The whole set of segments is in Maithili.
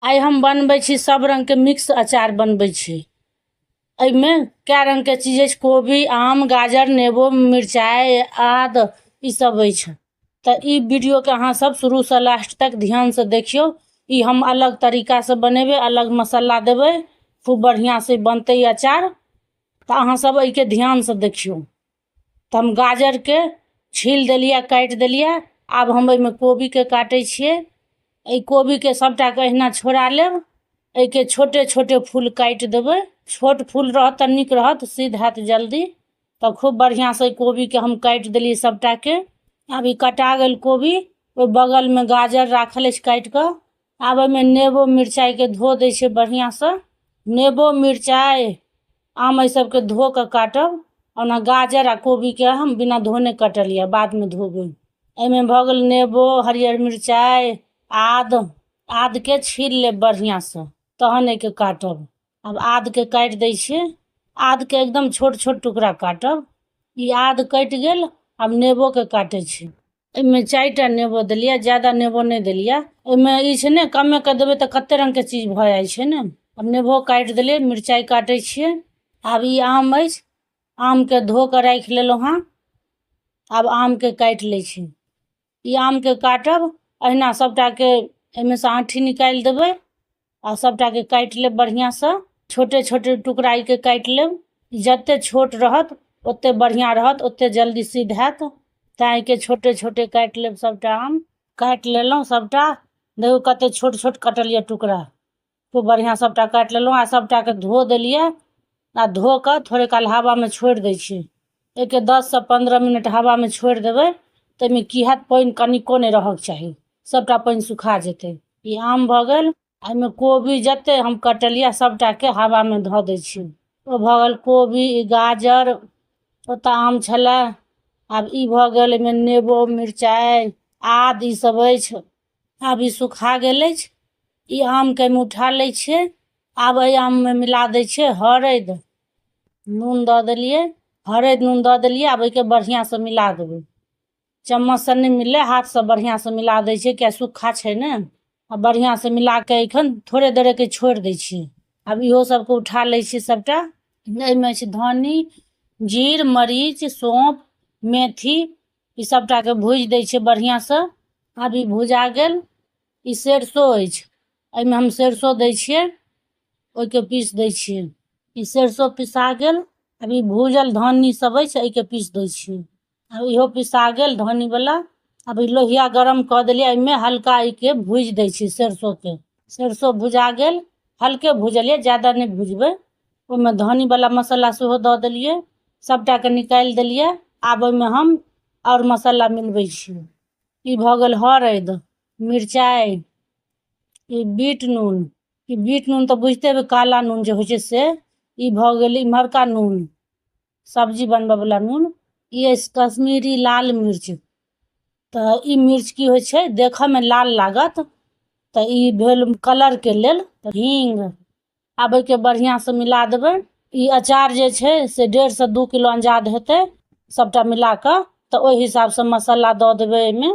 आइ हम बनबै छी सब रङ्गके मिक्स अचार बनबै छी। एहिमे कए रङ्गके चीज अछि, कोबी, आम, गाजर, नेबो, मिरचाइ, आद, ई सब अछि। तऽ ई वीडियोके अहाँ सब शुरूसँ लास्ट तक ध्यानसँ देखियौ। ई हम अलग तरीकासँ बनेबै, अलग मसाला देबै, खूब बढ़िआँसँ बनतै ई अचार। तऽ अहाँ सब एहिके ध्यानसँ देखियौ। तऽ हम गाजरके छील देलियै, काटि देलियै। आब हम एहिमे कोबीके काटै छियै। एहि कोबीके सभटाके अहिना छोड़ा लेब। एहिके छोटे छोटे फूल काटि देबै। छोट फूल रहत तऽ नीक रहत, सिद्ध हैत जल्दी। तऽ खूब बढ़िआँसँ एहि कोबीके हम काटि देलियै सभटाके। आब ई कटा गेल कोबी। ओहि बगलमे गाजर राखल अछि काटि कऽ। आब एहिमे नेबो मिरचाइके धो दै छियै बढ़िआँसँ। नेबो मिरचाइ आम एहि सबके धो कऽ काटब। ओना गाजर आ कोबीके हम बिना धोने कटलियै, बादमे धोबै। एहिमे भऽ गेल नेबो, हरियर मिरचाइ, आद। आदके छील लेब बढ़िआँसँ, तहन एहिके काटब। आब आदके काटि दै छियै। आदके एकदम छोट छोट टुकड़ा काटब। ई आद कटि गेल। आब नेबोके काटै छी। एहिमे 4टा नेबो देलियै, ज्यादा नेबो नहि देलियै। एहिमे ई छै ने, कमे कऽ देबै तऽ कते रङ्गके चीज भऽ जाइ छै ने। आब नेबो काटि देलियै, मिरचाइ काटै छियै। आब ई आम अछि, आमके धो कऽ राखि लेलहुँ हँ। आब आमके काटि लै छी। ई आमके काटब अहिना, सभटाके एहिमे सँ आँठी निकालि देबै आ सभटाके काटि लेब बढ़िआँसँ। छोटे छोटे टुकड़ा एहिके काटि लेब। जते छोट रहत ओते बढ़िआँ रहत, ओते जल्दी सिद्ध हैत। तैँ एहिके छोटे छोटे काटि लेब। सभटा आम काटि लेलहुँ सभटा। देखू कते छोट छोट कटलियै टुकड़ा। खूब बढ़िआँ सभटा काटि लेलहुँ आ सभटाके धो देलियै। आ धो कऽ थोड़े काल हवामे छोड़ि दै छियै एहिके। 10सँ 15 मिनट हवामे छोड़ि देबै तऽ एहिमे की हैत? पानि कनिको नहि रहऽके चाही, सभटा पानि सुखा जेतै। ई आम भऽ गेल। एहिमे कोबी जते हम कटलियै सभटाके हवामे धऽ दै छियै। ओ भऽ गेल कोबी, ई गाजर, ओतऽ आम छलै। आब ई भऽ गेल, एहिमे नेबो, मिरचाइ, आद ई सब अछि। आब ई सुखा गेल अछि। ई आमके एहिमे उठा लै छियै। आब एहि आममे मिला दै छियै हरैद, नून दऽ देलियै। हरैद नून दऽ देलियै। आब एहिके बढ़िआँसँ मिला देबै। चम्मचसँ नहि मिललै, हाथसँ बढ़िआँसँ मिला दै छियै, किया सुखा छै ने। आ बढ़िआँसँ मिला कऽ एखन थोड़े देर एहिके छोड़ि दै छियै। आब इहो सबके उठा लै छियै सबटा। एहिमे छै धनी, जीर, मरीच, सौंफ, मेथी, ई सबटाके भूजि दै छियै बढ़िआँसँ। आब ई भुजा गेल। ई सरिसो अछि, एहिमे हम सरिसो दै छियै, ओहिके पीस दै छियै। ई सरिसो पिसा गेल। आब ई भूजल धन्नी सब अछि, एहिके पीस दै छियै। आब इहो पिसा गेल धन्नीवला। आब ई लोहिया गरम कऽ देलियै, एहिमे हल्का एहिके भूजि दै छियै सरिसोके। सरिसो भुजा गेल, हल्के भुजलियै, ज्यादा नहि भुजबै। ओहिमे धन्नीवला मसाला सेहो दऽ देलियै। सभटाके निकालि देलियै। आब ओहिमे हम आओर मसाला मिलबै छियै। ई भऽ गेल हरैद, मिरचाइ, ई बीट नून। ई बीट नून तऽ बुझिते हेबै, काला नून जे होइ छै से। ई भऽ गेल इम्हरका नून, सब्जी बनबयवला नून। ई अछि कश्मीरी लाल मिर्च। तऽ ई मिर्च की होइ छै, देखयमे लाल लागत, तऽ ई भेल कलरके लेल। हींग। आब एहिके बढ़िआँसँ मिला देबै। ई अचार जे छै से 1.5सँ 2 किलो अंजाद हेतै सभटा मिला कऽ। तऽ ओहि हिसाबसँ मसाला दऽ देबै एहिमे।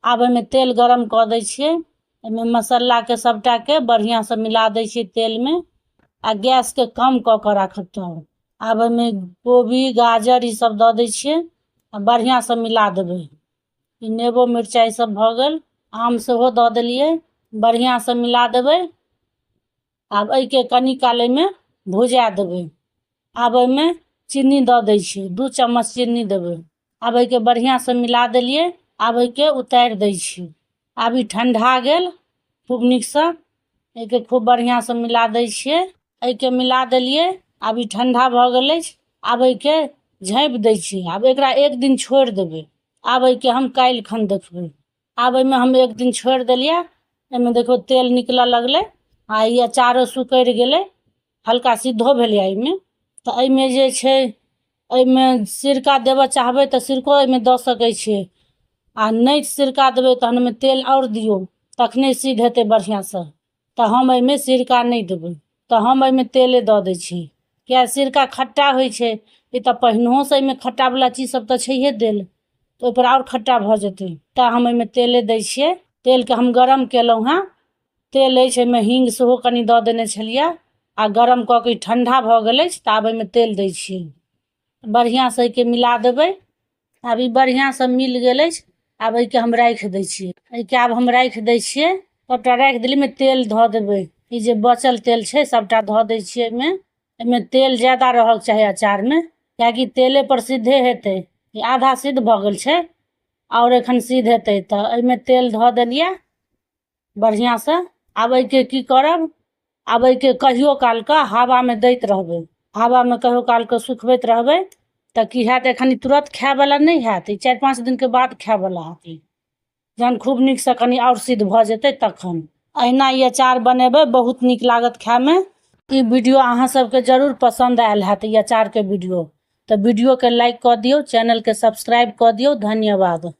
आब एहिमे तेल गरम कऽ दै छियै। एहिमे मसालाके सभटाके बढ़िआँसँ मिला दै छियै तेलमे आ गैसके कम कऽ कऽ राखब। तब आब एहिमे कोबी, गाजर ई सब दऽ दै छियै आ बढ़िआँसँ मिला देबै। ई नेबो, मिरचाइ सब भऽ गेल। आम सेहो दऽ देलियै, बढ़िआँसँ मिला देबै। आब एहिके कनि काल एहिमे भुजा देबै। आब एहिमे चीनी दऽ दै छियै, 2 चम्मच चीनी देबै। आब एहिके बढ़िआँसँ मिला देलियै। आब एहिके उतारि दै छियै। आब ई ठण्डा गेल खूब नीकसँ। एहिके खूब बढ़िआँसँ मिला दै छियै। एहिके मिला देलियै। आब ई ठण्डा भऽ गेल अछि। आब एहिके झाँपि दै छियै। आब एकरा एक दिन छोड़ि देबै। आब एहिके हम काल्हि खन देखबै। आब एहिमे हम एक दिन छोड़ि देलियै। एहिमे देखियौ तेल निकलऽ लगलै आ ई अचारो सुकड़ि गेलै, हल्का सिद्धो भेलै एहिमे। तऽ एहिमे जे छै, एहिमे सिरका देबऽ चाहबै तऽ सिरको एहिमे दऽ सकै छियै आ नहि सिरका देबै तहन ओहिमे तेल आओर दियौ, तखने सिद्ध हेतै बढ़िआँसँ। तऽ हम एहिमे सिरका नहि देबै, तऽ हम एहिमे तेले दऽ दै छियै, किए सिरका खट्टा होइ छै। ई तऽ पहिनहोसँ एहिमे खट्टावला चीज सब तऽ छैहे देल, तऽ ओहिपर आओर खट्टा भऽ जेतै। तऽ हम एहिमे तेले दै छियै। तेलके हम गरम केलहुँ हँ। तेल अछि, एहिमे हींग सेहो कनि दऽ देने छलियै आ गरम कऽ के ई ठण्डा भऽ गेल अछि, तऽ आब एहिमे तेल दै छियै। बढ़िआँसँ एहिके मिला देबै। आब ई बढ़िआँसँ मिल गेल अछि। आब एहिके हम राखि दै छियै। एहिके आब हम राखि दै छियै। सबटा राखि देलियै, एहिमे तेल धऽ देबै। ई जे बचल तेल छै सबटा धऽ दै छियै एहिमे। एहिमे तेल ज्यादा रहक चाही अचारमे, किएकि तेले पर सिद्धे हेतै। ई आधा सिद्ध भऽ गेल छै आओर एखन सिद्ध हेतै, तऽ एहिमे तेल धऽ देलियै बढ़िआँसँ। आब एहिके की करब? आब एहिके कहियो कालके हवामे दैत रहबै, हवामे कहियो कालके सुखबैत रहबै, तऽ की हैत? एखन ई तुरन्त खायवला नहि हैत, ई 4-5 दिनके बाद खायवला हैत। ई जहन खूब नीकसँ कनि आओर सिद्ध भऽ जेतै तखन। अहिना ई अचार बनेबै, बहुत नीक लागत खायमे। ई वीडियो अहाँ सबके जरूर पसन्द आयल हैत, ई अचारके वीडियो, तऽ वीडियोके लाइक कऽ दियौ, चैनलके सब्सक्राइब कऽ दियौ। धन्यवाद।